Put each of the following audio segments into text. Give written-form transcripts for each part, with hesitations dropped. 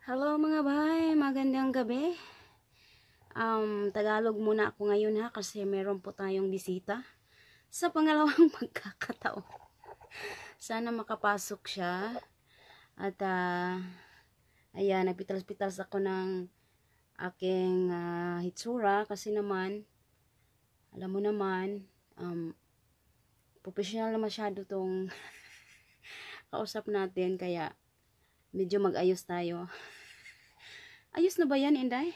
Hello, mga bay, magandang gabi. Tagalog muna ako ngayon ha, kasi meron po tayong bisita sa pangalawang pagkakataon. Sana makapasok siya. At ayan, nagpitalas-pitalas ako ng aking hitsura kasi naman, alam mo naman, professional na masyado tong kausap natin, kaya medyo mag-ayos tayo. Ayos na ba yan, Inday?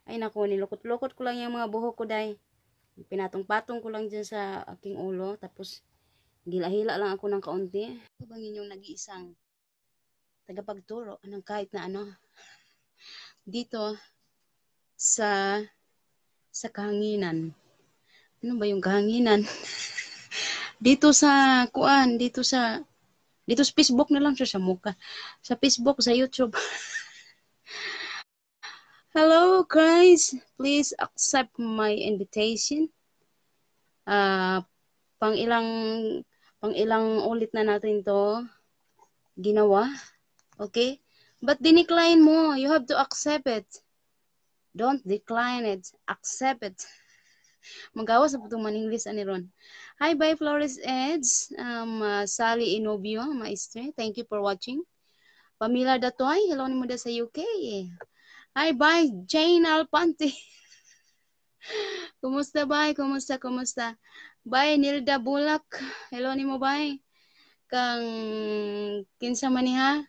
Ay nako, nilukot-lukot ko lang yung mga buhok ko, day. Pinatong-patong ko lang dyan sa aking ulo. Tapos, gila-hila lang ako ng kaunti. Ito bang inyong nag-iisang tagapagturo ng kahit na ano dito sa kahanginan? Ano ba yung kahanginan? Dito sa kuan, dito sa Facebook na lang siya sa mukha. Sa Facebook, sa YouTube. Hello, guys. Please accept my invitation. Pang ilang ulit na natin to ginawa. Okay? But dinecline mo. You have to accept it. Don't decline it. Accept it. Magawas na po itong man-English ani ron. Hi, bye, Flores Eds. Sally Inobio, maestre. Thank you for watching. Pamela Datoy, hello nimo da sa UK. Hi, bye, Jane Alpante. Kumusta, bye? Kumusta, kumusta? Bye, Nilda Bulak. Hello nimo, bye. Kang kinsa man ni ha?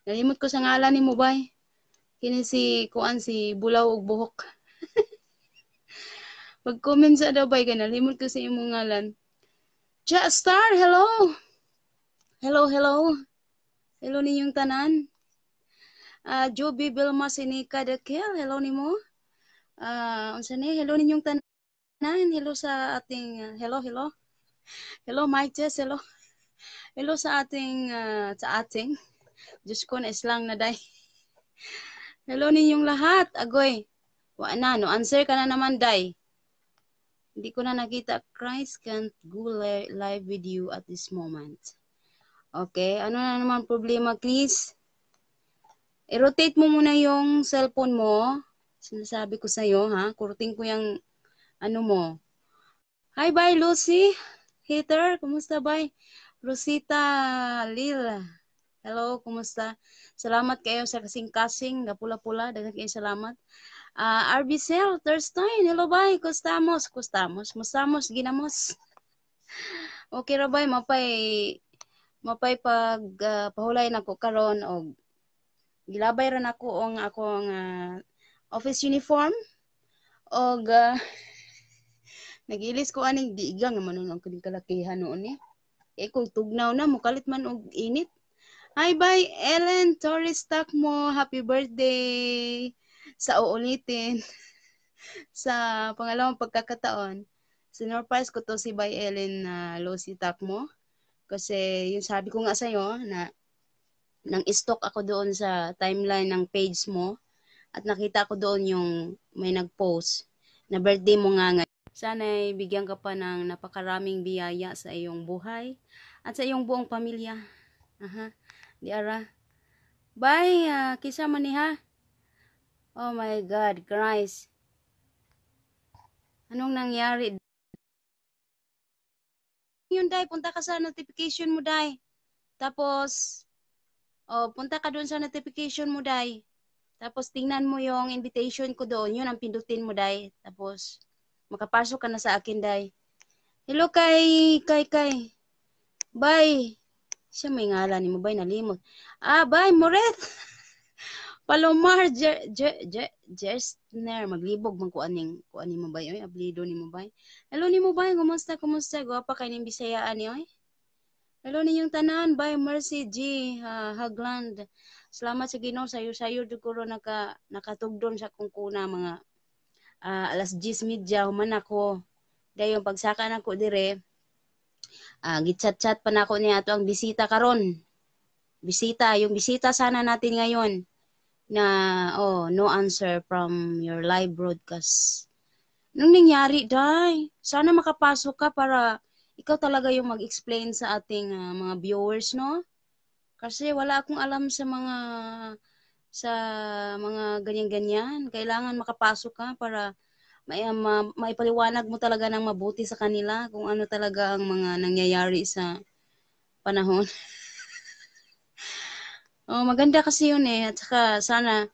Nalimot ko sa ngalan nimo, bye. Kini si kuan, si Bulaw og buhok. Pag-comment sa daw, bay, kay nalimot ko sa imong ngalan. Ja Star, hello. Hello, hello. Hello ninyong tanan. Joby Vilma Sinica Dakil, hello nimo. Unsa ni? Hello ninyong tanan. Hello sa ating hello, hello. Hello, Mike Jess, hello. Hello sa ating Diyos ko, na islang na day. Hello ninyong lahat. Agoy. Wa na no answer ka na naman, day. Hindi ko na nakita. Christ can't go live with you at this moment. Okay, ano na naman problema, Chris? I-rotate mo muna yung cellphone mo. Sinasabi ko sa'yo, ha? Kurutin ko yung ano mo. Hi, bye, Lucy. Hater, kumusta, bye? Rosita Lil. Hello, kumusta? Salamat kayo sa kasing-kasing, gapula-pula. Daghang kayo salamat. RB Cell, Thursday. Hello, bye. Kustamos, kustamos. Mustamos, ginamos. Okay ra, bye. Mapay pag pahulay nako karon og gilabay ra nako ang akong office uniform og nagilis ko aning diigang naman nun ang kaning kalakihan noon eh. Eh kung tugnaw na mukalit man og init. Hi, bye, Ellen Torres mo. Happy birthday sa uulitin, sa pangalawang pagkakataon. Sinurprise ko to si Bay Ellen Lucy Takmo. Kasi yung sabi ko nga sa'yo na nang stalk ako doon sa timeline ng page mo at nakita ko doon yung may nag-post na birthday mo nga ngayon. Sana ay bigyan ka pa ng napakaraming biyaya sa iyong buhay at sa iyong buong pamilya. Aha. Di ara. Bye, kisa man ni ha. Oh my God, Christ. Anong nangyari? Yun, Day, punta ka sa notification mo, Day. Tapos, oh, punta ka doon sa notification mo, Day. Tapos, tingnan mo yung invitation ko doon. Yun ang pindutin mo, Day. Tapos, makapasok ka na sa akin, Day. Hello kay. Bye. Siya may ngalan ni mo, bay, nalimot. Ah, bye, Moret. Palomar Jesner, maglibog man ko aning kuan nimo, bay, oy, ablido nimo, bay. Hello nimo, bay, kumusta, kumusta? Gwapa kay ning Bisayaan ni oy. Hello ninyong tanan, bye, Mercy G Hagland. Salamat sa Ginoo, sayo-sayo jud ko ron nakatugdon sa akong kuna mga alas 10:30 human ako. Dayon pagsaka nako dire, gichat-chat pa nako niya ato ang bisita karon. Bisita, yung bisita sana natin ngayon na, oh, no answer from your live broadcast. Nung nangyari, day, sana makapasok ka para ikaw talaga yung mag-explain sa ating mga viewers, no? Kasi wala akong alam sa mga Sa mga ganyan-ganyan. Kailangan makapasok ka para maipaliwanag mo talaga ng mabuti sa kanila kung ano talaga ang mga nangyayari sa panahon. Oh, maganda kasi yun eh. At saka sana,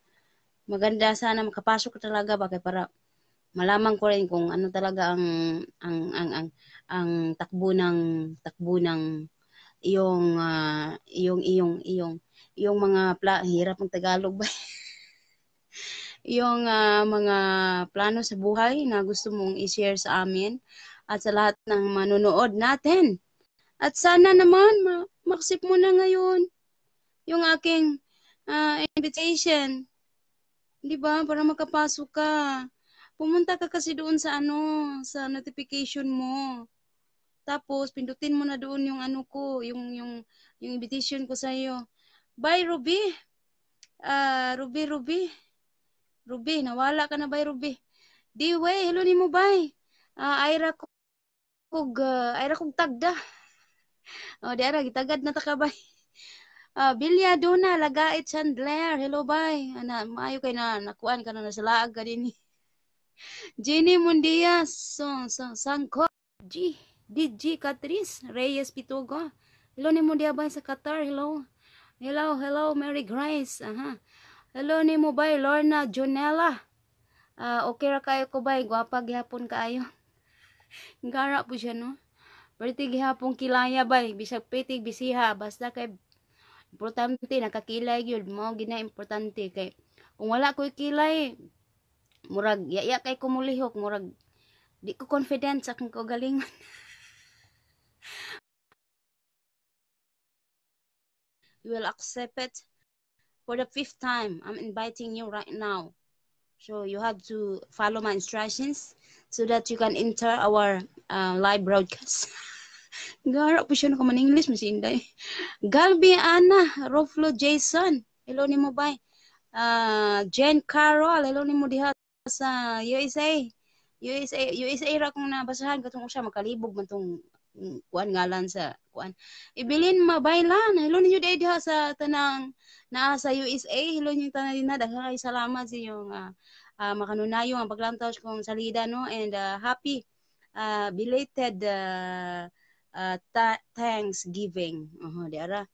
maganda sana makapasok ka talaga bakit para malaman ko rin kung ano talaga ang takbo ng iyong iyong iyong iyong iyong mga hirap ng Tagalog ba, iyong mga plano sa buhay na gusto mong i-share sa amin at sa lahat ng manonood natin. At sana naman ma-accept mo na ngayon yung aking invitation. 'Di ba? Para makapasok ka. Pumunta ka kasi doon sa ano, sa notification mo. Tapos pindutin mo na doon yung ano ko, yung invitation ko sa iyo. Bye, Ruby. Ruby, Ruby. Ruby, nawala ka na ba, Ruby? Di way, hello nimo, bye. Ayra kog tagda. Oh, di ara gitagad na ta ka, bay. Bilya Duna, Lagait Chandler, hello, bay. Ana, maayo kay na nakuan ka na nasa laag ka din. Jenny Mundias, so, Sangko, G, DG Catrice, Reyes Pitugo. Hello ni mo bay sa Qatar, hello. Hello, hello, Mary Grace. Aha. Hello ni mo bay, Lorna Jonella. Okay ra kayo ko, bay, gwapa gihapon kaayo. Gara po siya, no. Perti gihapon kilaya, bay, bisag pitig bisiha, basta kay importante nakakilay gyud mo gina importante kay kung wala ko'y kilay, murag yaya kay kumulihok, murag di ko confident sa akong kaugalingon. You will accept it for the fifth time. I'm inviting you right now. So you have to follow my instructions so that you can enter our live broadcast. Gara po siya man English mas inday. Galbi Ana, Roflo Jason. Hello nimo, bay. Jen Carol, hello nimo diha sa USA. USA, USA ra kung nabasahan katong usa makalibog man tong kuan ngalan sa kuan. Ibilin Mabaylan, hello ninyo diha sa tanang naa sa USA. Hello ninyo tanan dinha. Daghang kay salamat sa inyong makanunayo ang paglantaw kong salida, no, and happy belated Thanksgiving. Di ara.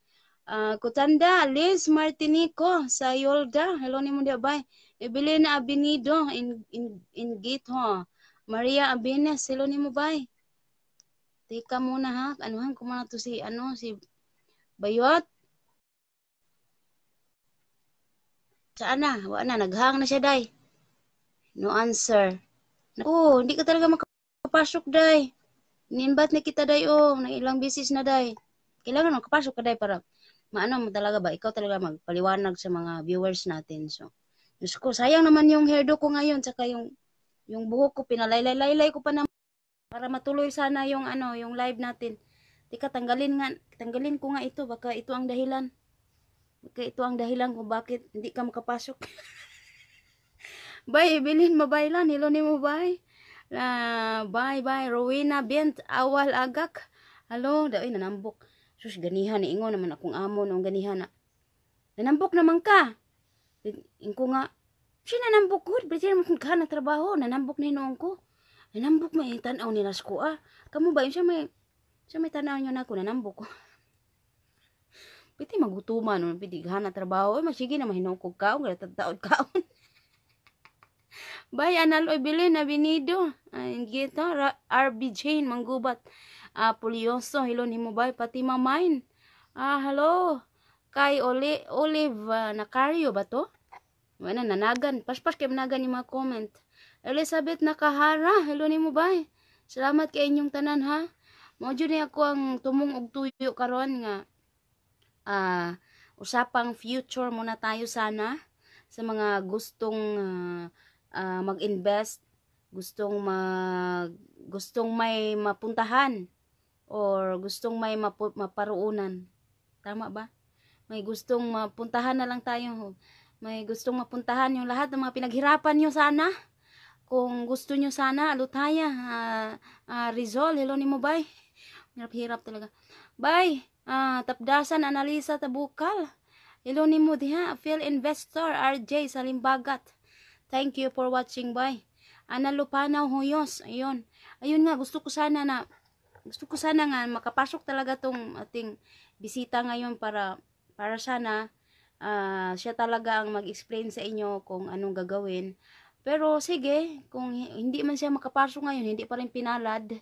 Kutanda, Liz Martinico sa Yolda. Hello nimo diha, bay. Evelina Abinido in Gito. Maria Abines, hello nimo, bay. Teka muna ha, anuhan ko muna to si ano si Bayot. Saan na? Wa na, naghang na siya, day. No answer. Oh, hindi ka talaga makapasok, day. Ninbat na kita, day, oh, na ilang beses na, day. Kailangan makapasok ka, day, para maano mo talaga ba, ikaw talaga magpaliwanag sa mga viewers natin. So, Diyos ko, sayang naman yung hairdo ko ngayon, tsaka yung buhok ko, pinalaylay-laylay ko pa naman para matuloy sana yung ano, yung live natin. Teka, tanggalin ko nga ito, baka ito ang dahilan. Baka ito ang dahilan kung bakit hindi ka makapasok. Bye, Evelyn Mabaylan. Hello nimo, bye. Bye, bye. Rowena Bent Awal Agak. Hello, daw nanambok. Sus, ganihan ni ingon naman akong amo noong ganihan na. Nanambok naman ka. Ingko nga, siya nanambok ko. Pwede naman ka na trabaho. Nanambok na hinoon ko. Nanambok may tanaw nila sa ko ah. Kamu ba yun siya may tanaw niyo na ako nanambok ko. Pwede magutuman no, pwede na trabaho. Ay, magsige na mahinoon ko kaon, taon kaon. Bye, Anal Obilin, Abinido. Ay, gito, RB Jane, Manggubat. Pulyoso, hello nimo, bye. Fatima Mine. Hello. Kay Olive Nacario ba to? Wala, nanagan. Paspas kay managan yung mga comment. Elizabeth Nakahara, hello nimo, bye. Salamat kay inyong tanan ha. Mao jud ni ako ang tumong og tuyo karon nga usapang future muna tayo sana sa mga gustong mag-invest, gustong may mapuntahan or gustong may maparuunan. Tama ba? May gustong mapuntahan na lang tayo. May gustong mapuntahan yung lahat ng mga pinaghirapan nyo sana. Kung gusto nyo sana, Alutaya, Rizal, hello nimo, bye. Hirap-hirap talaga. Bye. Tapdasan, Analisa, Tabukal. Hello nimo diha, Phil Investor RJ Salimbagat. Thank you for watching, bye. Ana Lupanaw Huyos, ayun. Ayun nga, gusto ko sana nga makapasok talaga tong ating bisita ngayon para sana siya talaga ang mag-explain sa inyo kung anong gagawin. Pero sige, kung hindi man siya makapasok ngayon, hindi pa rin pinalad.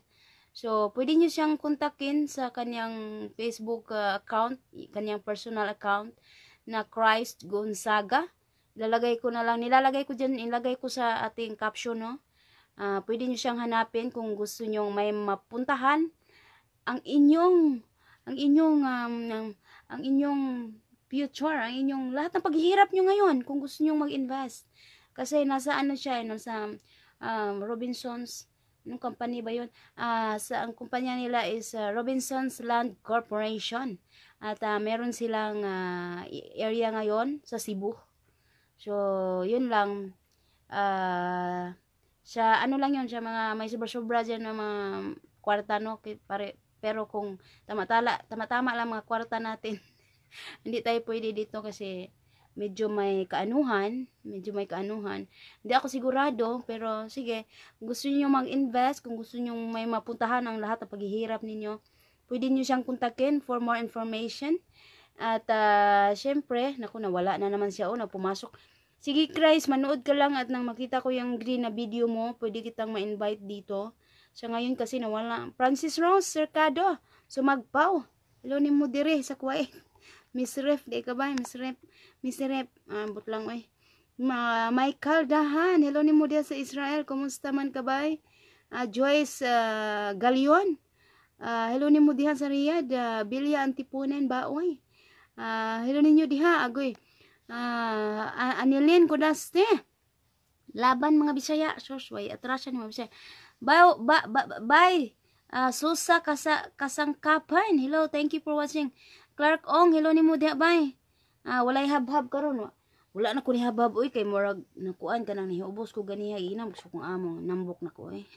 So, pwede niyo siyang kontakin sa kanyang Facebook account, kanyang personal account na Christ Gonzaga. Ilalagay ko na lang, nilalagay ko dyan, ilagay ko sa ating caption, no? Pwede niyo siyang hanapin kung gusto niyo may mapuntahan ang inyong future, ang inyong lahat ng paghihirap niyo ngayon kung gusto niyo mag-invest. Kasi nasa ano siya, eh, nasa Robinsons, anong company ba yun? Sa ang kumpanya nila is Robinsons Land Corporation. At meron silang area ngayon sa Cebu. So, yun lang. Sa ano lang yun, sa mga may sobra-sobra dyan na mga kwarta, no? Pare, pero kung tama-tama lang mga kwarta natin, hindi tayo pwede dito kasi medyo may kaanuhan, medyo may kaanuhan. Hindi ako sigurado, pero sige, kung gusto niyo mag-invest, kung gusto niyo may mapuntahan ang lahat ng paghihirap ninyo, pwede niyo siyang kontakin for more information. At syempre, naku, nawala na naman siya, oh, na pumasok. Sige, Christ, manood ka lang at nang makita ko yung green na video mo, pwede kitang ma-invite dito. Sa ngayon kasi nawala. Francis Rose, Cercado, sumagpaw. Hello ni mo dire sa Kuwait. Miss Ref, di ka ba? Miss Ref, Miss Ref, ambot lang oy. Ma Michael Dahan, hello ni mo diya sa Israel. Kumusta man ka bay? Joyce Galion, hello ni mo diha sa Riyadh. Bilya Antipunen Baoy. Hello ninyo diha, agoy. Anilin Kudaste. Laban mga Bisaya, sus, way atrasan mga Bisaya. Bye, ba, ba, bye. Susa Kasa, Kasangkapan. Hello, thank you for watching. Clark Ong, hello nimo diha, bye. Walay habhab karon wa. Wala na ko ni habhab oy kay murag nakuan kanang niubos ko ganiha ginam gusto kong amo nambok na ko eh.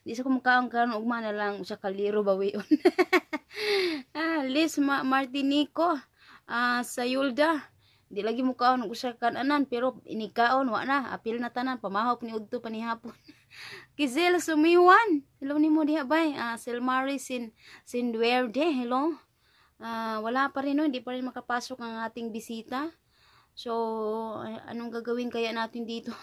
Di sa ko mukaon karon, ugma na lang usa ka liro bawion. Liz Martinico sa Yulda. Di lagi mo kaon og usa ka anan pero inikaon wa na, apil na tanan, pamahop ni udto panihapon. Kizel Sumiwan, hello nimo diha bay. Selmari Sin Sinduerde, hello. Wala pa rin no, hindi pa rin makapasok ang ating bisita. So, anong gagawin kaya natin dito?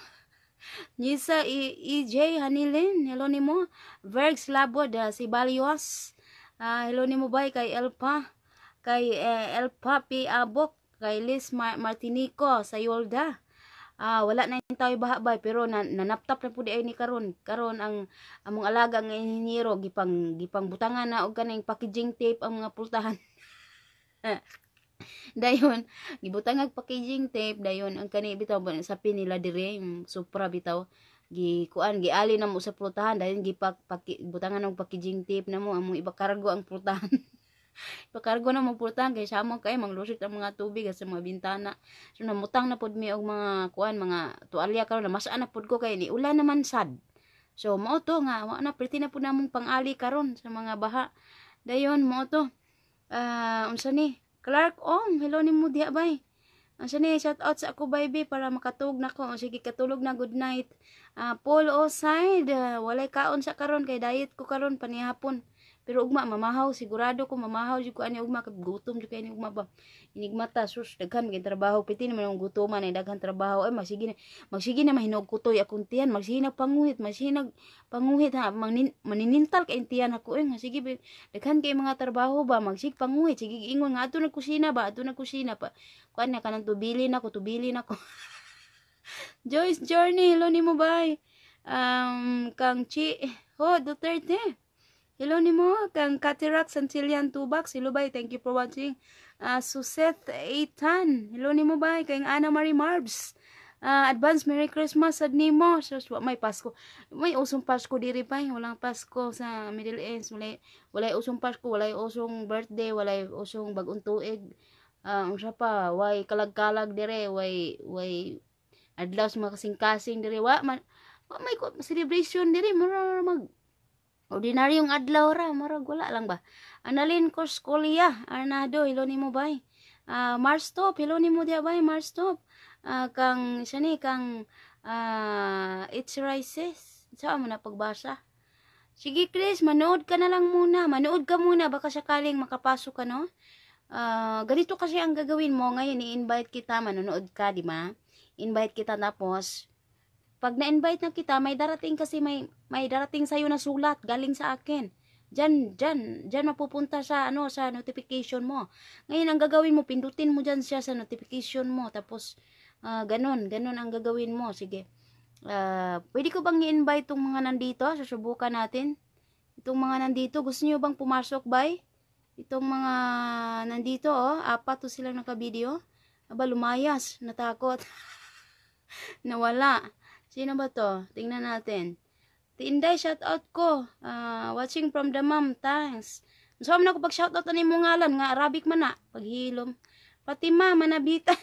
Nisa EJ Hanilin, hello nimo. Vergs Labod, si Balios. Hello nimo bay kay Elpa, kay Elpa P. Abok, kay Liz Martinico sa Yolda. Wala na yung tayo baha bay pero nanaptap na pud ay ni karon. Karon ang among alaga nga inhinyero gipang gipang butangan na og kaning packaging tape ang mga pultahan. Dayon gibutang og packaging tape, dayon ang kani bitaw sa nila dire yung supra bitaw gi kuan giali na mo sa pultahan, dayon gipak butangan og packaging tape na mo among ibakargo ang pultahan. Ipakargo na mo pultahan kay samok kay manglusot ang mga tubig sa mga bintana. So namutang na pud mi og mga kuan, mga tuwalya karon, namasaan na pud ko kay ni ulan naman sad. So mao to nga wa na perti na pud namong pang-ali karon sa mga baha. Dayon mao to. Unsa ni? Clark Ong, hello nimo diha bay. Unsa ni, shout out sa ako baby para makatulog na ko. Sige, katulog na, good night. Paul Oside, walay kaon sa karon kay diet ko karon panihapon. Pero ugma mamahaw, sigurado ko mamahaw jud ko ani ugma kay gutom jud kay ni ugma ba. Inigmata sus, daghan kay trabaho, piti naman ang gutoman ay daghan trabaho ay magsige na mahinog kutoy akong tiyan, magsige na panguhit, magsige na panguhit ha, maninintal kay tiyan ako eh, sige daghan kay mga trabaho ba, magsige panguhit, sige ingon nga adto na kusina ba, adto na kusina pa. Kuan na kanang tubili na ko, tubili na ko. Joyce Journey, hello nimo bay. Kang Chi Ho Duterte. Hello nimo kang Katirak Santillan Tubak. Hello bay, thank you for watching. Suseth Eitan. Hello nimo bay kang Ana Marie Marbs. Advance Merry Christmas sad nimo. Sus, wa may Pasko. May usong Pasko diri pa, walang Pasko sa Middle East. Walay usong Pasko, walay usong birthday, walay usong bagong tuig. Unsa pa, way kalag-kalag dire, way adlaw sa mga kasing-kasing dire, wa man wa may celebration dire, mura mag ordinaryong adlaw ra, murag wala lang ba. Annalyn Coscolia, Arnado, hello nimo bay. Marstop, hello nimo diha bay, Marstop. Kang siya ni kang It's Rices. Saan mo na pagbasa? Sige Chris, manood ka na lang muna. Manood ka muna baka sakaling makapasok ka, no? Ganito kasi ang gagawin mo ngayon, i-invite kita, manonood ka, di ba? Invite kita, tapos pag na-invite na kita, may darating kasi may darating sa'yo na sulat galing sa akin. Diyan, diyan, diyan mapupunta sa ano, sa notification mo. Ngayon ang gagawin mo, pindutin mo diyan siya sa notification mo, tapos ganun, ganun ang gagawin mo. Sige. Pwede ko bang i-invite tong mga nandito? Susubukan natin. Itong mga nandito, gusto niyo bang pumasok, bay? Itong mga nandito, oh, apat to silang naka-video. Aba, lumayas, natakot. Nawala. Sino ba to? Tingnan natin. Tinday, shout out ko. Watching from the mom, thanks. So, na ko pag shout out ani mo ngalan nga Arabic man na, paghilom. Fatima manabitan.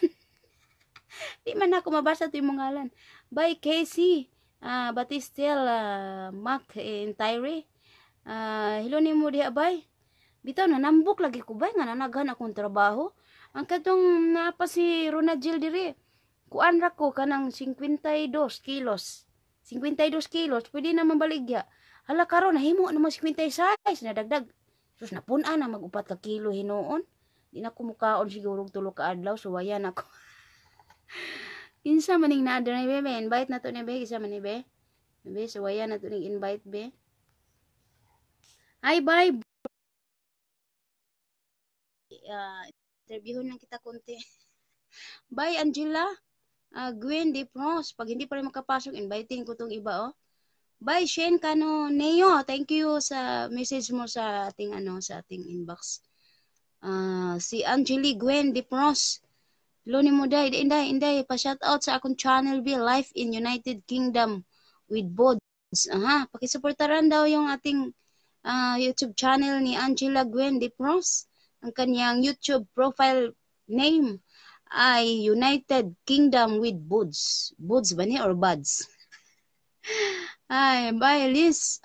Di man ako mabasa to imong ngalan. Bye, Casey. Batistel Mac Entire. Hello nimo diha, bay. Bitaw nanambok lagi ko, bay, nga nanaghan akong trabaho. Ang katong naa pa si Ronagil diri. Kuan ra ko kanang 52 kilos. 52 kilos, pwede na mabaligya. Hala, karon nahimo naman 56, nadagdag. Sus, napun-an na mag-upat ka kilo hinuon. Di na ko mukaon siguro og 3 ka adlaw, suwayan ako. Kinsa maning naa diri, bebe? Invite na to ni be, kinsa man ni be? Be, suwayan na to ning invite, be. Hi, bye. Interviewon lang kita konti. Bye, Angela. Gwen De Pros. Pag hindi pa rin makapasok, inviting ko tong iba, oh. Bye, Shane Cano Neo. Thank you sa message mo sa ating ano, sa ating inbox. Si Angeli Gwen De Pros. Hello ni mo, day, inday, inday, pa shout out sa akong channel be, Life in United Kingdom with Bods. Aha, pakisuportaran daw yung ating YouTube channel ni Angela Gwen De Pros. Ang kanyang YouTube profile name ay United Kingdom with Buds. Buds ba ni or Buds? Ay, bye Liz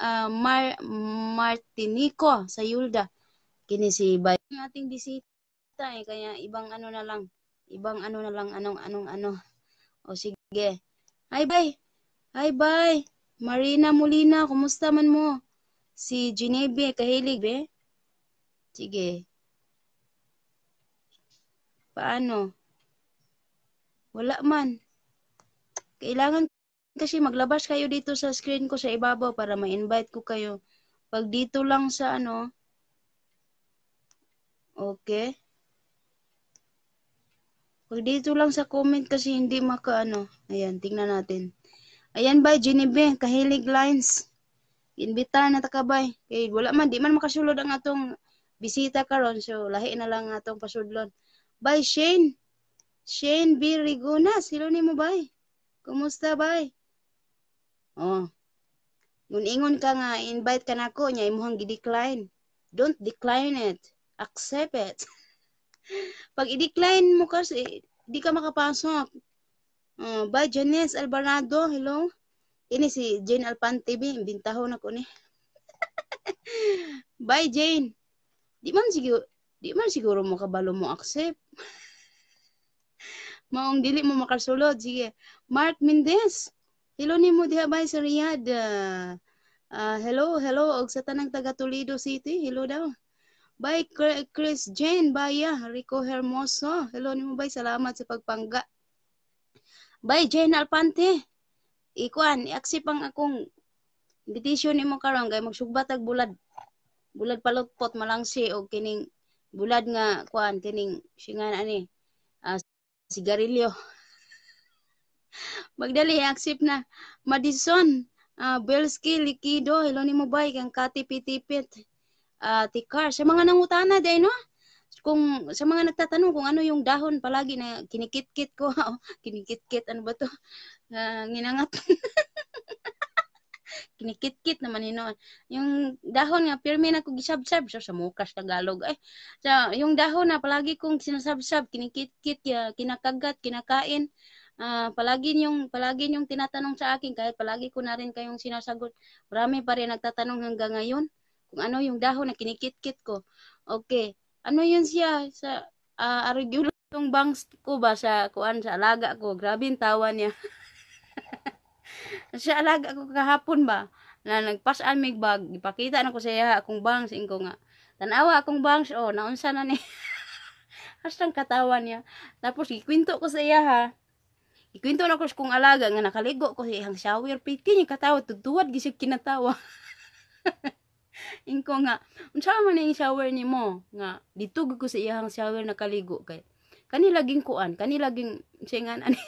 Martinico sa Yulda. Kini si bay ang ating bisita eh, kaya ibang ano na lang. Ibang ano na lang, anong anong ano. O sige. Hi, bye. Hi, bye. Marina Molina, kumusta man mo? Si Genevieve Kahilig be? Sige. Paano? Wala man. Kailangan kasi maglabas kayo dito sa screen ko sa ibabaw para ma-invite ko kayo. Pag dito lang sa ano, okay. Pag dito lang sa comment kasi hindi makaano. Ayan, tingnan natin. Ayan, bye, Genevieve, Kahilig Lines. Imbitahan na ta ka, bay. Kay wala man, di man makasulod ang atong bisita karon, so lahi na lang atong pasudlon. Bye, Shane. Shane B. Rigona. Hello nimo, bay. Kumusta, bay? Oh. Ingon ka nga invite ka nako nya imong gi-decline. Don't decline it. Accept it. Pag i-decline mo kasi, di ka makapasok. Bye, Janice Alvarado. Hello. Ini si Jane Alpante bi, imbintahon ako ni. Bye, Jane. Di man siguro mo kabalo mo accept. Maong dili mo makasulod. Sige. Mark Mendez. Hello nimo diha, bay, sa Riyadh. Hello, hello og sa tanang taga Toledo City. Hello daw. Bye, Chris Jane Baya, Rico Hermoso. Hello nimo, bay, salamat sa pagpangga. Bye, Jane Alpante. Ikuan, i-accept ang akong invitation nimo karon kay magsugba tag bulad. Bulad palutpot malangsi og kining bulad nga kuan, kining singan ani sigarilyo. Magdali, accept na. Madison, Belski Liquido, hello nimo, bay, kang Kati Pitipit. Tikar, sa mga nangutana day, no? Kung sa mga nagtatanong kung ano yung dahon palagi na kinikit-kit ko, kinikit-kit, ano ba to? Nginangat. Kinikit-kit naman hinoon. Yung dahon nga pirmi na ko gisab-sab so sa mukas Tagalog ay. So, yung dahon na palagi kong sinasab-sab, kinikit-kit, kinakagat, kinakain. Palagi yung tinatanong sa akin kahit palagi ko na rin kayong sinasagot. Marami pa rin nagtatanong hanggang ngayon kung ano yung dahon na kinikit-kit ko. Okay. Ano yun siya sa arugula. Tong bangs ko ba sa kuan, sa alaga ko, grabe ang tawa niya. Sa alaga ko kahapon ba, na nagpasan mig bag, ipakita na ko sa iya akong bangs, inko nga, "Tanawa akong bangs, oh, naunsa na ni?" Hastang katawa niya. Tapos gikwento ko sa iya ha. Ikwento na ko sa kong alaga nga nakaligo ko sa iyang shower. Piti niya katawa, tutuwad gisig kinatawa. Inko nga, "Unsa man ning shower nimo?" Nga dito ko sa iyang shower nakaligo kay kani laging kuan, kani laging siya nga ani.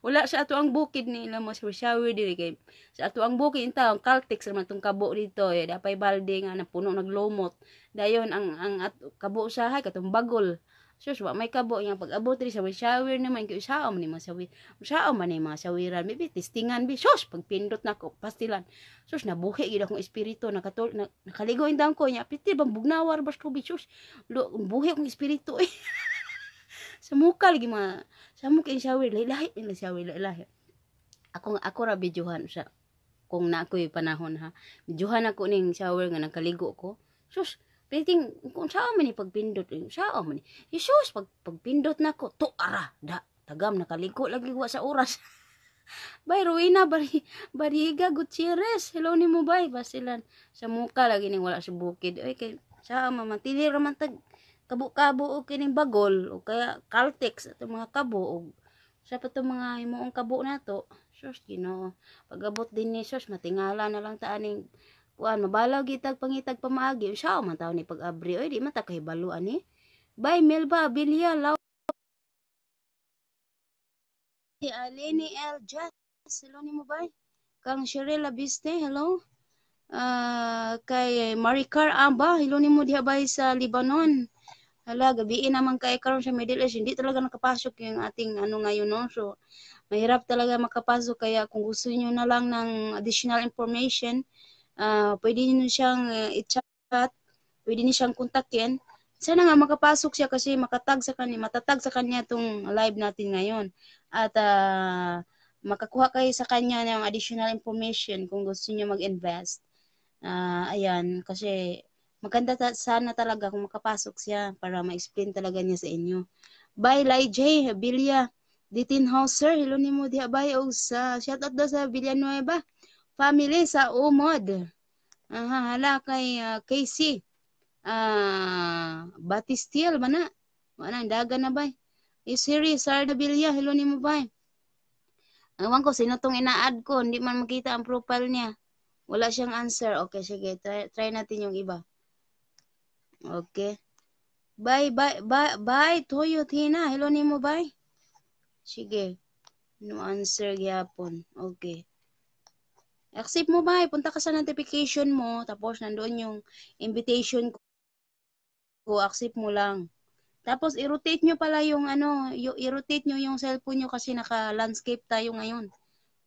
Wala sa ato ang bukid nila mo sa shower diri kay sa ato ang bukid inta ang Caltex naman tong kabo dito eh, dapay balde nga napuno naglumot. Dayon ang kabo usahay katong bagol. Sus, wa may kabo nga pag-abot diri sa shower naman kay usaon man ni mga shower. Usaon man ni mga showeran, maybe testingan bi. Sus, pagpindot nako pastilan. Sus, nabuhi gid akong espiritu nakatul na, nakaligo indang ko nya piti bang bugnawar bas tubig, sus. Buhi akong espiritu eh. Sa muka lagi mga sa muka yung shower, lahi-lahi nila shower, lahi-lahi. Ako ako ra videohan sa kung na ako'y panahon ha. Videohan ako ning shower nga nakaligo ko. Sus, piting kung saan man ni pagpindot, eh, saan man ni. Jesus, pagpindot nako, to ara, da, tagam nakaligo lagi wa sa oras. Bay Rowena Bari Bariga Gutierrez, hello nimo bay, basilan sa muka lagi ning wala sa bukid. Oy, kay sa man tili ra man tag kabo-kabo og kining bagol o kaya Caltex atong mga kabo og sa pa tong mga himuong kabo nato. Sus, Ginoo. Pag-abot din ni sus, matingala na lang ta aning kuan, mabalaw gitag pangitag pamaagi. Unsa man taon ni pag-abri oy, di man ta kahibalo ani. Bay Melba Abilia Law. Aleni L. Jazz, hello nimo bay. Kang Cheryl Labiste, hello. Kay Maricar Amba, hello nimo diha bay sa Lebanon. Hala, gabi naman kay karon sa Middle East, hindi talaga nakapasok yung ating ano ngayon, no? So, mahirap talaga makapasok, kaya kung gusto niyo na lang ng additional information, pwede niyo siyang i-chat, pwede niyo siyang kontakin. Sana nga makapasok siya kasi makatag sa kanya, matatag sa kanya itong live natin ngayon. At makakuha kayo sa kanya ng additional information kung gusto niyo mag-invest. Ayan, kasi maganda sana talaga kung makapasok siya para ma-explain talaga niya sa inyo. Bye, Lai J. Bilya. Ditinhauser, hello nimo diha bay og sa shout out daw sa Villanueva family sa Umod. Aha, hala kay Casey. Batistil ba na? Wala, dagan na bay. Isiri, Sarda Bilya, hello nimo bay. Ewan ko, sino tong ina-add ko? Hindi man makita ang profile niya. Wala siyang answer. Okay, sige. Try, try natin yung iba. Okay. Bye, bye, bye, bye, Toyo Tina. Hello nimo, bye. Sige. No answer gyapon. Okay. Accept mo, bye. Punta ka sa notification mo. Tapos, nandoon yung invitation ko. Accept mo lang. Tapos, i-rotate nyo pala yung ano, i-rotate nyo yung cellphone nyo kasi naka-landscape tayo ngayon.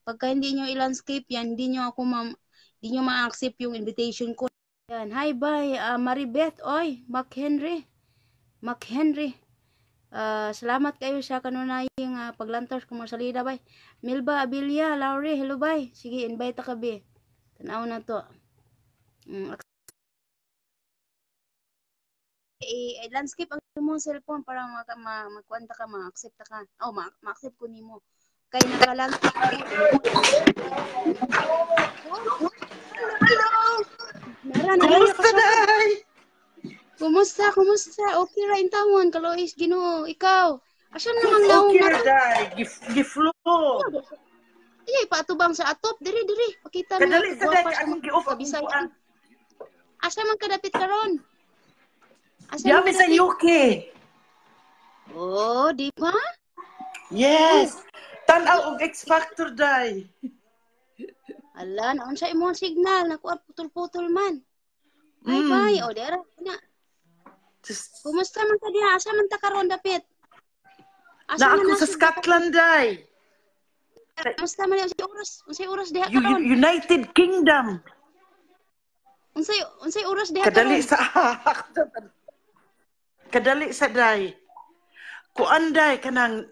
Pagka hindi nyo i-landscape yan, hindi nyo ma-accept yung invitation ko. Yan. Hi, bye. Maribeth, oy, Mac Henry. Mac Henry. Salamat kayo sa kanunayang paglantaw sa kung salida, bay. Milba Abilia, Laurie, hello, bay. Sige, invite ka, be. Tanaw na to. I-landscape ang imong cellphone para magkuanta ka, ma-accept ka. Oh, ma-accept ko nimo. Kay naka-landscape mo. Oh, hello. Nara, nara, Kumusta, Day? Kumusta? Kumusta? Okay ra intawon, kalois Ginoo. Ikaw? Asa naman naong Okay na ra, Day. Giflo. Iya, paatubang sa atop diri diri. Pakita mo Kadali sa Day, gwapa sa akong gi-off akong Bisaya. kuan. Asa man kadapit karon? Asa man Yami sa kadapit? UK. Oh, di ba? Yes. Tan-aw og X Factor, Day. Ala, naunsa imong signal, nakuha putol-putol man. Bye bye. O, dera na. Just, Kumusta man ka diha? Asa man ta karon dapit? Asa na man ako sa nasud Scotland, Day. Kumusta man unsay oras? Unsay oras diha karon? United Kingdom. Unsay oras diha Kadali karon? sa Kadali sa Day. Kuan, Day, kanang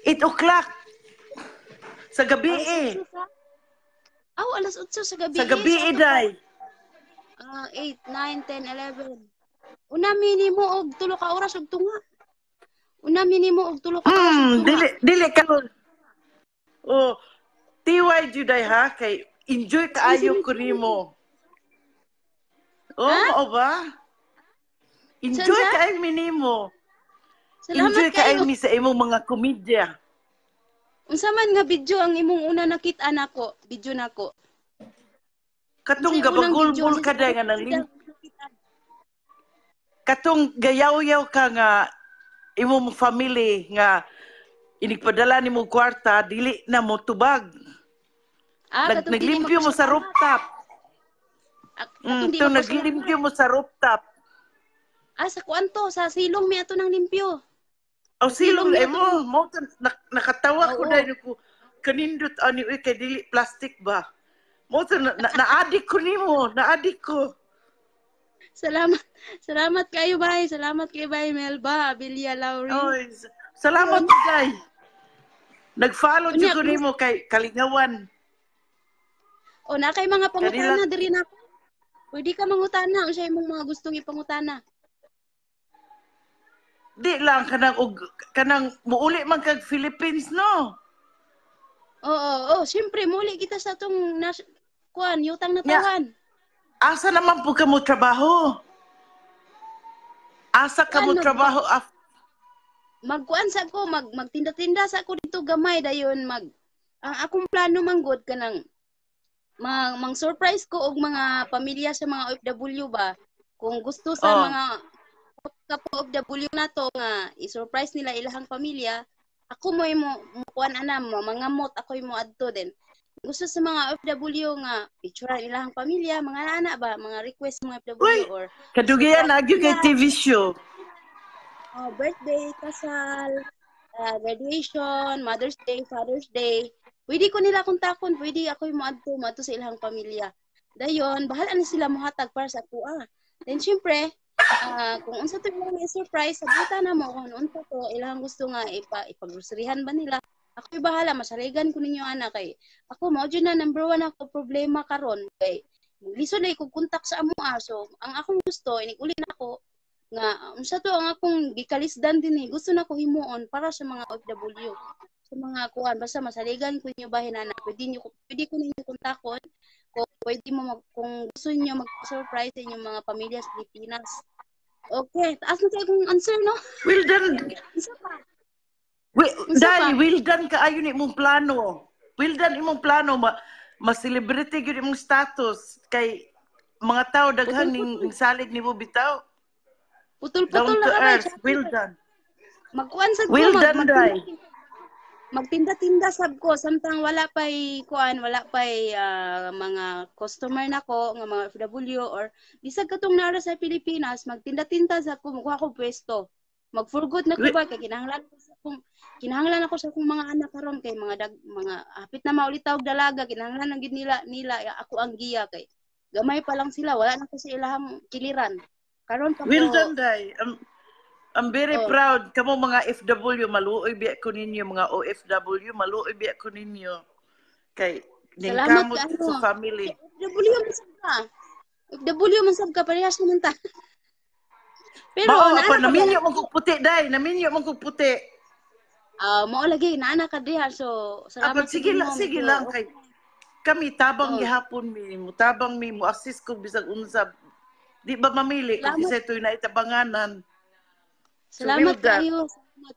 8 o'clock sa gabi Alas eh. 8 sa. Aw, alas 8 sa gabi Sa eh. gabi Sa eh, ato Day. 8, 9, 10, 11. Una minimo og 3 ka oras og tunga. Una minimo og 3 ka oras og tunga. Dili dili ka. Oh, TY juday ha, kay enjoy kaayo ko nimo. Oh, Ha? mao ba? Enjoy Unsa? kaayo mi nimo. Salamat Enjoy kaayo. kaayo mi sa imong mga komedya. Unsa man nga video ang imong una nakita nako? Video nako. Katong Unsay unang video? gabagulbul ka day nga nang katong gayaw-yaw ka nga imong family nga inigpadala nimo kwarta dili na mo tubag. Ah, katong dili Naglimpyo mo sa magpasalamat. rooftop. Ah, katong di To magpasalamat. naglimpyo mo sa rooftop. Ah, sa kuan to, sa silong mi ato nang limpyo. O silong Silong eh mi mo, mo nakatawa ko Oo. dahil ko kanindot ani uy kay dili plastic ba. Mo to na, na-addict ko nimo, na-addict ko. Salamat. Salamat kayo, bay. Salamat kayo, bay Melba, Abilia Lowry. Oy, salamat day. Nag-follow jud Unya, ko nimo kay kalingawan. O na kay mga pangutana Kanila- diri na. Pwede ka mangutana unsa imong mga gustong ipangutana. Di lang kanang og kanang muuli man kag Philippines, no. Oo, oo, siyempre muli kita sa atong kuan, yutang natawan. Asa naman po ka mo trabaho? Asa ka mo Ano? trabaho af Magkuan sa ko, magtinda-tinda sa ako dito gamay dayon mag ang akong plano manggod kanang mang surprise ko og mga pamilya sa mga OFW ba kung gusto sa mga kapo OFW nato nga i-surprise nila ilahang pamilya, ako mo mo kuan ana mo mangamot ako mo adto din gusto sa mga OFW nga picturean ilahang pamilya, mga ana ba, mga request mga OFW Uy! or Kadugayan na gyud kay TV show. Oh, birthday, kasal, graduation, Mother's Day, Father's Day. Pwede ko nila kontakon, pwede ako yung moadto, moadto sa ilang pamilya. Dayon, bahala na sila mohatag para sa ako ah. Then syempre, kung unsa to ilang surprise, sabutan na mo kung unsa to ilang gusto nga ipagroserihan ba nila. Ako bahala, masaligan ko ninyo ana kay ako mao jud na number one ako problema karon kay lisod na ko kontak sa amo ah. So, ang akong gusto inig uli na ako nga unsa to ang akong gikalisdan din eh gusto na ko himuon para sa mga OFW, sa mga kuan, basta masaligan ko inyo bahin ana, pwede ko ninyo kontakon kung pwede mo kung gusto niyo mag-surprise sa inyong mga pamilya sa Pilipinas. Okay, taas na tayo kung answer, no? Well done. Unsa pa? Well, Unsa dai, pa? well done kaayo ni imong plano. Well done imong plano ma, ma-celebrity gyud imong status kay mga tao daghan ning salig nimo bitaw. Putol-putol Down na to ka ba? earth. Well done. Magkuan sad ko Well done, Day. Magtinda-tinda sab ko samtang wala pay kuan, wala pay mga customer nako nga mga OFW or bisag katong nara sa Pilipinas, magtinda-tinda sa ko, mukuha ko pwesto. Magfurgot na ko ba kay kinahanglan ako sa akong mga anak karon kay mga hapit na maulitaw og dalaga, kinahanglan na gid nila nila ako ang giya kay gamay pa lang sila, wala na ko sa ilahang kiliran karon pa Well ko. done, Day. I'm very proud. Kamo mga FW, maluoy biya ko ninyo. Mga OFW, maluoy biya ko ninyo. Kay, ning Salamat kamot kaayo. sa family. OFW man sab ka. OFW man sab ka, parehas naman ta. Pero Mao, naa apa, na ka naminyo man kog puti, Day. Naminyo man kog puti. Ah, mao lagi naa na ka diha, so salamat Apan, sige sa lang, inyo, sige medyo lang. Kay, kami, tabang gihapon mi. Mutabang mi, mo assist ko bisag unsa. Di ba mamili kung Salamat. isa ito'y naitabanganan. So, Salamat well done. kaayo. Salamat.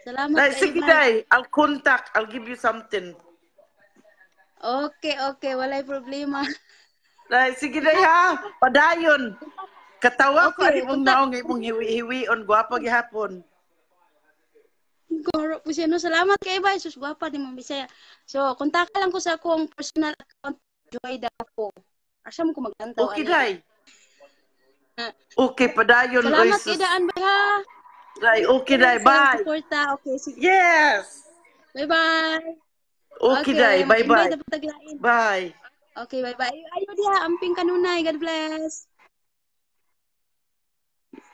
Salamat Day, kaayo, sige, bye. Day. I'll contact. I'll give you something. Okay, walay problema. Day, sige, Day, ha. Padayon. Katawa ko Okay, ani mong contact. naong imong hiwi-hiwion. Gwapa gihapon. Goro po siya. No, salamat kay bay. Sus, gwapa di mo Bisaya. So, kontaka lang ko sa akong personal account, Joy Dapo. Asa mo ko maglantaw Okay, ani? Day. Okay, padayon. Salamat Oy, kay sus. daan bay ha. Day, okay, Day. Salamat Bye. suporta. Okay, sige. Yes. Bye-bye. Okay, Day. Bye-bye. Mag-invite na pataglain. Bye. Okay, bye-bye. Ayo diha, amping kanunay. God bless.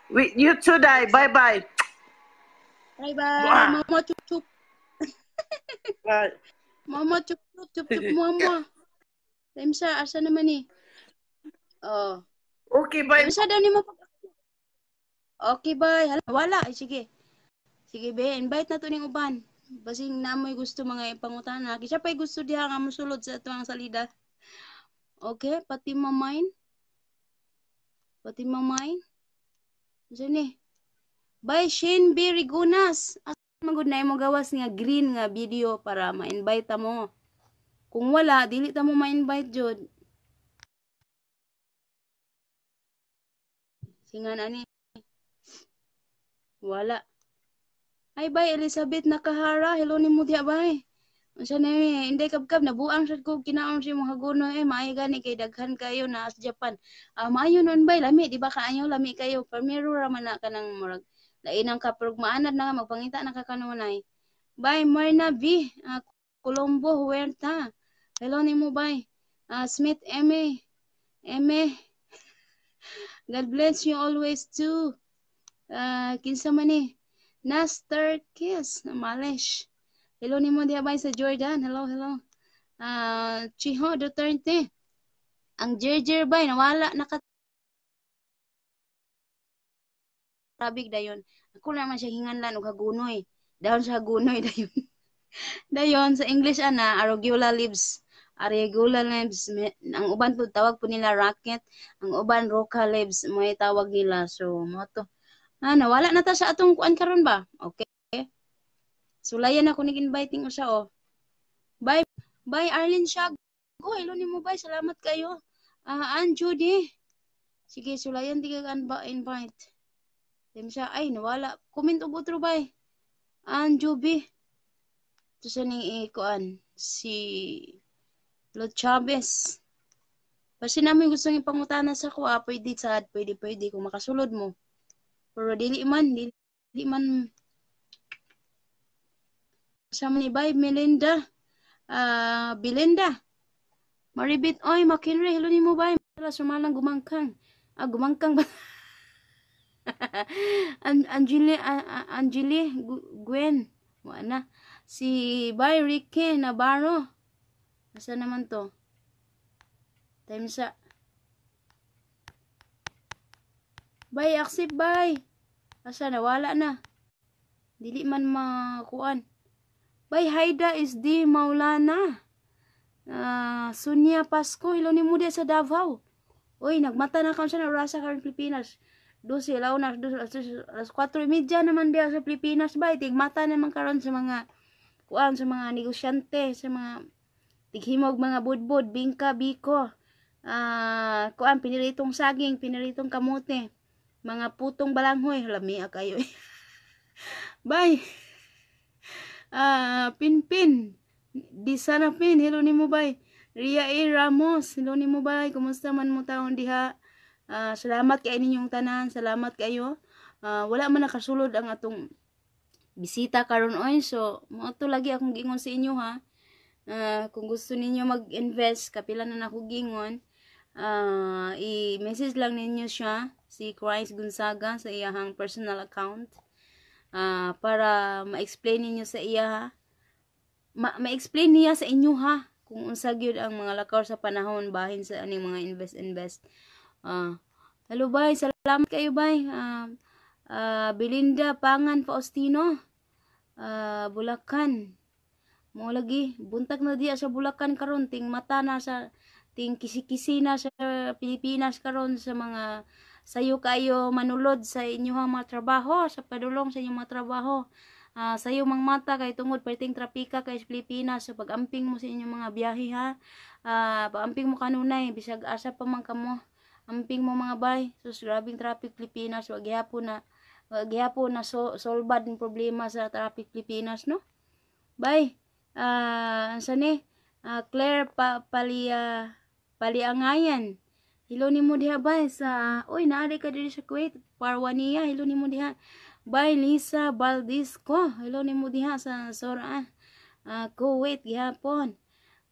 We, you too, Day. Bye-bye. Bye-bye. Mwah. Mama chup chup. Bye. Mama chup chup chup chup mama. Time sa asa naman eh. Oh. Okay, bye. Unsa daw nimo pag Okay, bye. Hala, wala. Ay, sige. Sige, be. Invite na to ning uban. Basing namoy gusto mga ipangutana. Kisa pa'y gusto diha nga mosulod sa atuang salida. Okay, pati mamain. Pati mamain. Unsa ni? Bye, Shane B. Rigunas. Asa man gud na imo gawas nga green nga video para ma-invite ta mo. Kung wala, dili ta mo ma-invite jud. Singan ani. Wala. Ay, bye, Elizabeth Nakahara. Hello nimo diha, bye. Unsa ni Inday Kabkab, nabuang sad ko kinaon si imong hagunoy eh, maayo gani kay daghan kayo na sa Japan. Ah, maayo nun bay, lami di ba kaayo, lami kayo. Primero ra man na kanang murag lainang ka pero maanad na nga magpangita na ka kanunay. Bye Myrna B, Colombo Huerta. Hello nimo, bye. Smith M. M. God bless you always too. Kinsa man ni? Naster Kiss, Malish. Hello nimo diha bay sa Jordan. Hello, hello. Chiho Duterte. Ang Jerjer bay nawala naka tabig dayon. Ako naman siya hinganlan og hagunoy. Dahon sa hagunoy dayon. Dayon sa English ana arugula leaves. Arugula leaves, ang uban po tawag po nila rocket, ang uban roca leaves may tawag nila. So mo to. Ah, nawala na ta sa atong kuan karon ba? Okay. Sulayan ako ning inviting usa oh. Bye bye Arlene Shago. Hello nimo bye. Salamat kayo. Ann Judy. Sige, sulayan di kag invite. Dem siya ay nawala. Comment og otro bay. Ann Juby. Ito sa ning ikuan si Lo Chavez. Basta namin gusto ng ipangutana sa kuha, pwede sad, pwede pwede kung makasulod mo. Pero dili man sa ni bay Melinda. Belinda. Maribit oy Makinre, hello nimo bay. Sumalang gumangkang. Ah, gumangkang ba? Angeli Angeli Gwen. Wala. Si Bay Ricky Navarro. Asa naman to? Time sa Bay, accept bay. Asa nawala na. Dili man makuan. Bay Haida is di Maulana. Sonia Pasco, hello nimo diha sa Davao. Uy, nagmata na kaon sa orasa karon Pilipinas. 12, law na, alas 4:30 naman diha sa Pilipinas bay. Tigmata naman karon sa mga kuan, sa mga negosyante, sa mga tighimog mga budbud, bingka, biko. Kuan, piniritong saging, piniritong kamote, mga putong balanghoy, lami kayo. Bye. Pinpin. Di sana pin, hello nimo bay. Ria A. Ramos, hello nimo bay. Kumusta man mo taon diha? Salamat kay ninyong tanan, salamat kayo. Wala man nakasulod ang atong bisita karon oy. So, mo to lagi akong gingon sa inyo ha. Kung gusto ninyo mag-invest, kapila na nako gingon. I-message lang ninyo siya, si Christ Gonzaga sa iyahang personal account. Para ma-explain ninyo sa iya ha. Ma-explain niya sa inyo ha kung unsa gyud ang mga lakaw sa panahon bahin sa aning mga invest invest. Hello bay, salamat kayo bay. Belinda Pangan Faustino. Bulacan. Mo lagi buntag na diya sa Bulacan karon, ting mata na sa ting kisi-kisi na sa Pilipinas karon sa mga sayo kayo manulod sa inyong mga trabaho, sa padulong sa inyong mga trabaho. Sayo mang mata kay tungod perting trapika kay sa Pilipinas, so pag-amping mo sa inyong mga biyahe ha. Pag-amping mo kanunay bisag asa pa man kamo. Amping mo mga bay. Sus, grabing traffic Pilipinas, wag gihapon na so, solbad ang problema sa traffic Pilipinas no. Bay. Ansa ni? Claire pa, Palia Paliangayan. Hello nimo diha bay sa oy naari ka diri sa Kuwait. Parwania, hello nimo diha. Bay Lisa Baldisco, hello nimo diha sa Sora. Kuwait gihapon.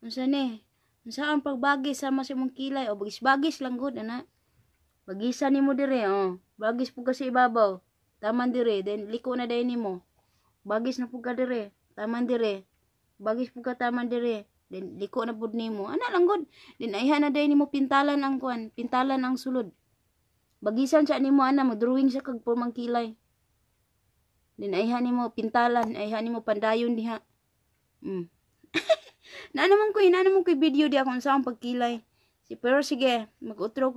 Unsa ni? Unsa ang pagbagis sama sa imong kilay o bagis-bagis lang gud ana. Bagisa nimo dire oh. Bagis pud ka sa ibabaw. Taman dire, then liko na dayon nimo. Bagis na pud ka dire, taman dire. Bagis pud ka taman dire, then liko na pud nimo. Ana lang gud. Then ayha na dayon nimo pintalan ang kuan, pintalan ang sulod. Bagisan sa nimo ana, mag-drawing sa kag pormang kilay. Then ayha nimo pintalan, ayha nimo pandayon diha. Naa naman ko video diha kung saan pagkilay. Si pero sige, mag-utro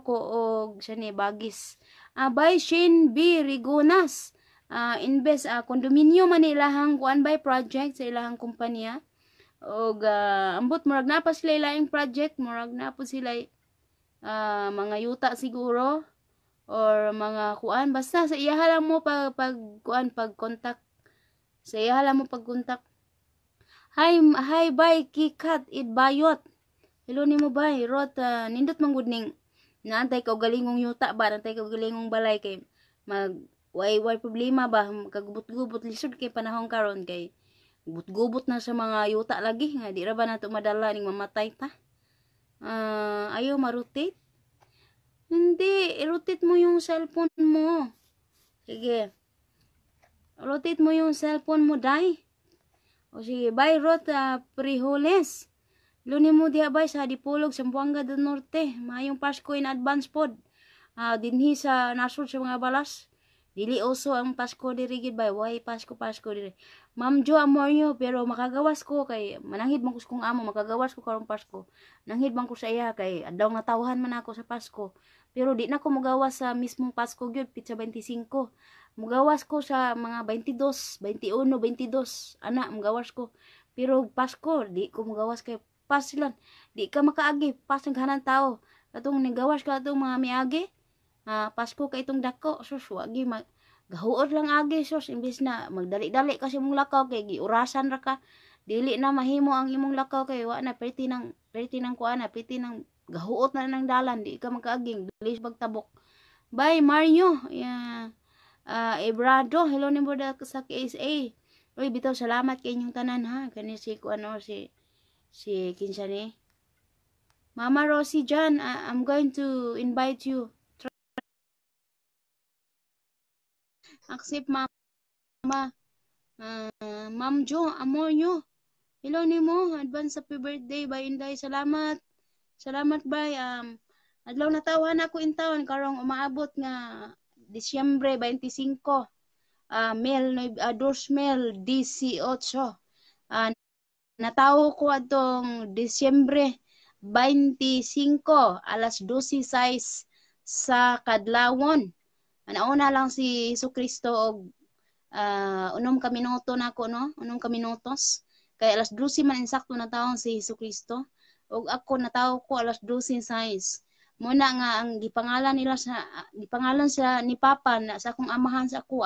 ko og siya ni bagis. By Shane B. Rigonas. Invest condominio man ilahang kuan by project sa ilahang kumpanya. Og ambot murag na pa sila ilaing project, murag na po sila mga yuta siguro or mga kuan, basta sa iyaha lang mo pag kuan, pag contact, sa iyaha lang mo pag contact. Hi, hi, bye Kikat Itbayot. Hello nimo, bye Rot. Nindot man gud ning naantay ka galingong yuta ba, naantay ka galingong balay kay mag way problema ba, kagubot-gubot, lisod kay panahon karon kay gubot-gubot na sa mga yuta lagi nga di ra ba nato madala ning mamatay ta. Ayaw ma-rotate. Hindi, i-rotate mo yung cellphone mo. Sige. Rotate mo yung cellphone mo, day. O sige, bye Rot Prijoles. Luni mo diha bay sa Dipolog, Zamboanga del Norte. Maayong Pasko in advance pod. Dinhi sa nasod sa mga balas. Dili uso ang Pasko diri gid bay. Way Pasko Pasko diri. Ma'am Jo Amoryo, pero makagawas ko kay mananghid man ko sa kong amo, makagawas ko karong Pasko. Nanghid man ko sa iya kay adlaw nga tawhan man ako sa Pasko. Pero di na ko mogawas sa mismong Pasko gyud, pitsa 25. Mugawas ko sa mga 22, 21, 22. Ana, mugawas ko. Pero Pasko, di ko mugawas kay pasilan. Di ka makaagi, pas ang ganan tao. Katong nigawas ka atong mga miagi. Pasko kay itong dako, sus, wagi mag gahuot lang agi, sus, imbis na magdali-dali kasi imong lakaw kay giurasan ra ka. Dili na mahimo ang imong lakaw kay wa na perti ng kuan na, perti ng gahuot na ng dalan, di ka makaaging, dili pagtabok. Bye Mario. Yeah. Ebrado, hello nimo da sa KSA. Uy, bitaw salamat kay inyong tanan ha. Kani si kuano si kinsa ni? Mama Rosie John, I'm going to invite you. Accept, Mama. Ma'am Jo, Amoryo. Hello nimo, advance happy birthday by Inday. Salamat. Salamat bay. Adlaw na tawhan ako in taon karong umaabot nga Disyembre 25. Mel 2018. Natawo ko atong Disyembre 25 alas 12:06 sa kadlawon. Nauna lang si Hesus Kristo og unom ka minuto nako, no? Unom ka minutos. Kay alas 12 man insakto na taon si Hesus Kristo. Og ako natawo ko alas 12:06. Muna nga ang gipangalan nila sa gipangalan sa ni Papa na sa akong amahan sa ako,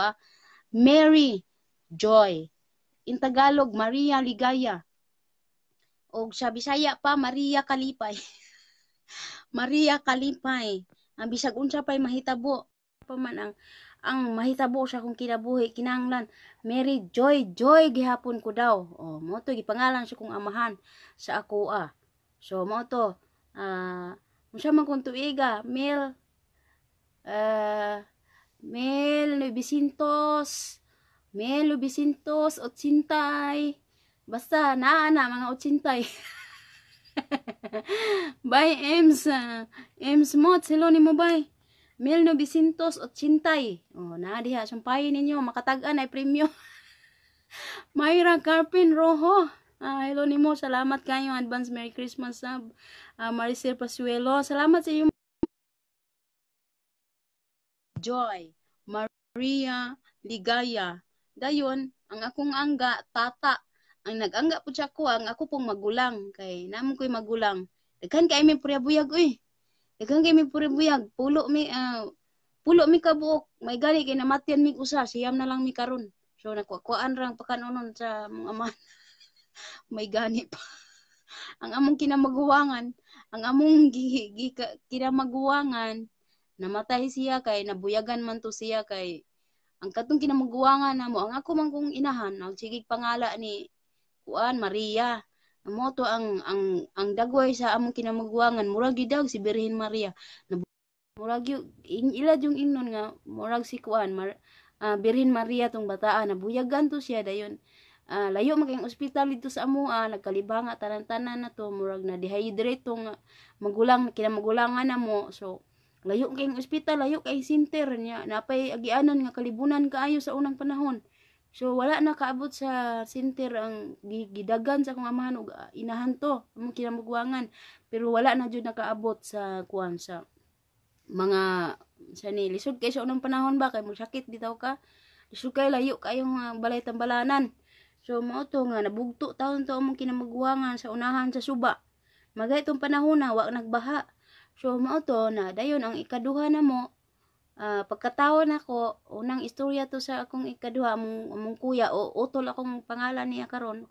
Mary Joy. In Tagalog, Maria Ligaya. Og sa Bisaya pa, Maria Kalipay. Maria Kalipay. Ang bisag unsa pay mahitabo pa man ang mahitabo sa akong kinabuhi, kinahanglan Mary Joy Joy gihapon ko daw. Oh, mo to gipangalan sa akong amahan sa ako ah. So mo to unsa man kung tuiga Mel Mel Nubicintos, Mel Nubicintos Otsintay, basta naa na mga otsintay. Bye Ems, Ems Mot, hello nimo bye. Mel Nubicintos Otsintay. Oh, naa diha, sampayin ninyo makatag-an ay premyo. Mayra Carpin Rojo. Hello nimo, salamat kayo, advance Merry Christmas sab. Maricel Pasuelo, salamat sa iyo. Joy, Maria Ligaya. Dayon, ang akong angga tata. Ang nag-angga po siya ko, ang ako pong magulang kay namo ko'y magulang. Daghan kay mi purya-buyag uy. Daghan kay mi purya-buyag. Pulo mi kabuok. May gani kay namatyan mi usa, siyam na lang mi karon. So nakukuan rang pakanunon sa mga ama. May gani pa. Ang among kinamaguwangan, ang among kinamaguwangan, namatay siya kay nabuyagan man to siya kay ang katong kinamaguwangan namo, ang ako man kong inahan, ang sigig pangala ni kuan Maria. Mo to ang dagway sa among kinamaguwangan, murag gyud si Birhen Maria. Murag ila yung ingnon nga murag si kuan Birhen Maria tong bataan, nabuyagan to siya dayon. Layo man kayong ospital dito sa amoa, nagkalibanga tanan-tanan na to, murag na dehydrate tong magulang, kinamagulangan na mo. So layo kayong ospital, layo kay center niya, napay agianan nga kalibunan kaayo sa unang panahon. So wala na kaabot sa center ang gidagan sa akong amahan ug inahan to, among kinamugwangan. Pero wala na jud nakaabot sa kuan, sa mga sa ni lisod kay sa unang panahon ba, kay sakit bitaw ka. Lisod kay, layo kayong balay tambalanan. So mao to nga nabugto taon to among kinamagwangan sa unahan sa suba. Magay itong panahon na wa nagbaha. So mao to na dayon ang ikaduha na mo, pagkataon nako, unang istorya to sa akong ikaduha, among kuya o utol akong pangalan niya karon.